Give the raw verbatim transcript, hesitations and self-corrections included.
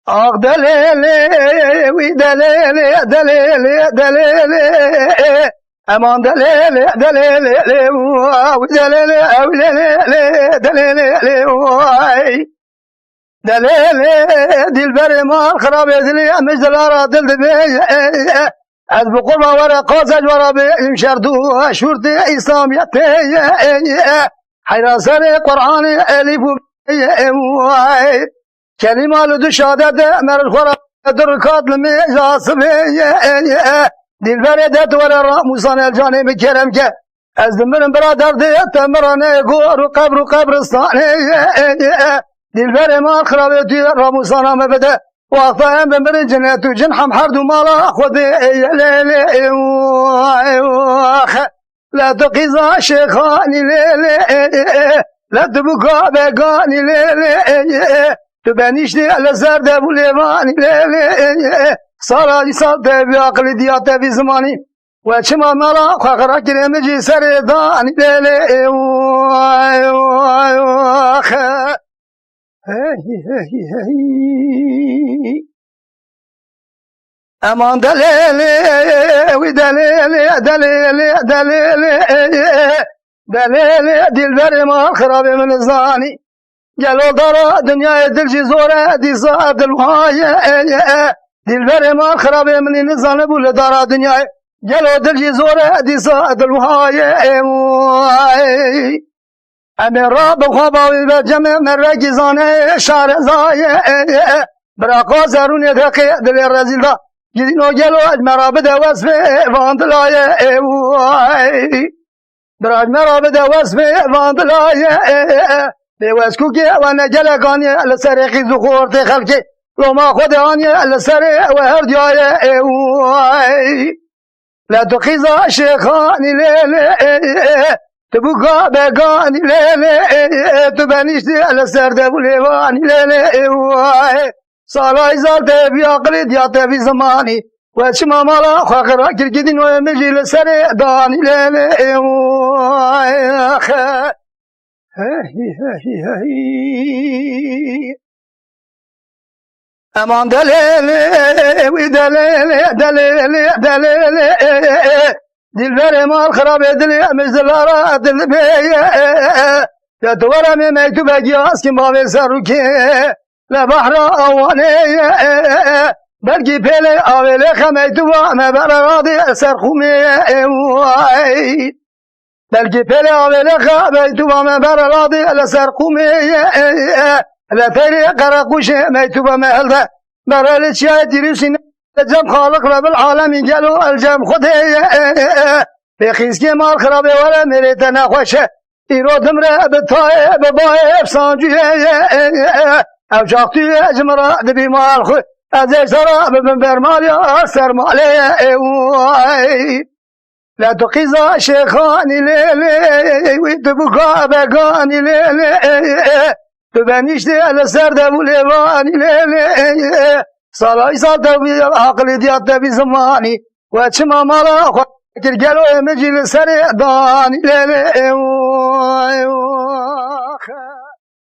Ax delêlê, wî delêlê, delêlê, delêlê. Eman delêlê, delêlê, wî delêlê, ew lêlê, delêlê, way. Delêlê, dilberê mal xirabê dilê, em ji dilara dil dibê. Ez bi qurba were qaz ecwara bê, şert û şûrtê Îslamiyetê. Heyra serê Qur'anê elîf û bê, way. Kelîma li du şade de, meril xwe ra du rikat li mêja sibê. Dilberê de tu were ramûsan el canê min kerem ke. Ez dimirim bira derdê te min ra neyê gor û qebr û qebristanê. Dilberê mal xirabê tu ramûsana me bide. Wexta em bimirin cinet û cin hem her du mala Xwedê. Lê, lê, lê, lê, lê, lê, lê, tu qîza şêxanî lê lê, lê tu buka beganî lê lê, tu benîştî li ser dev û lêvanî lê lê, sala îsal te vî aqilî diya te vî zimanî, we çima mala xwe xira kirê min jî serê danî lê lê, way, way, axe. Hey, hey, hey. Eman delêlê, wî delêlê, delêlê, delêlê. Delêlê, dilberê mal xirabê min zanî. Gelo dara dinyayê dil jî zor e, dîsa dil wiha ye. Dilberê mal xirabê min nizanibû li dara dinyayê. Gelo dil jî zor e, dîsa dil wiha ye. Way. Em ê rabin xwe bawî ve cemê me regî zane şarezayê. Bira qazerûnê deqê dilê rezîl da. Gidîno gelo ecmera bide wesfê vandilayê. Way. Bira ecmera bide wesfê vandilayê. Bê weskûkê we ne gelek aniye li serê qîz û xortê xelkê. Loma xwe de aniye li serê we her diyayê. Way. Lê tu qîza şêxanî lê lê, tu buka beganî lê lê, tu benîştî li ser dev û lêvanî lê lê, way. Salay zal te vî aqilî diya te vî zimanî, we çima mala xwe xira kir, gidîn we min jî li serê danî lê lê, way. Hey, hey, hey. Eman delêlê, wî delêlê, delêlê, delêlê. Dilberê mal xirabê dilê, em ji dilara dil bê. Ya tu were mê mektubekî askî bavê serûkê. Le behra awanê. Belkî pêlê avê lê xe mektuba me bere radê ser xûmê. Way. Belkî pêlê avê lê xe mektuba me bere radê li ser qûmê. Li teyrê qereqûşê mektuba me hilde. Bere li çiyayê Tîrûsî ne, li cem Xaliq Rebil Alemî gelo el cem Xwedê. Bê xîskê mal xirabê were mêrê te nexweş e. Îro dimre bi tayê bi bayê bi sancûyê. Ew çax tu yê ji min re dibî mal xwe. Ez ê ji te re bibim ber mal ya ser malê. Way. La tu qîza şêxanî lê lê, wî tu buka beganî lê lê, tu benîştê li ser dev û lêvanî lê lê, salay sal te vî aqilî diya te vî zimanî, we çima mala xwe kir gelo ê min jî li serê danî lê lê.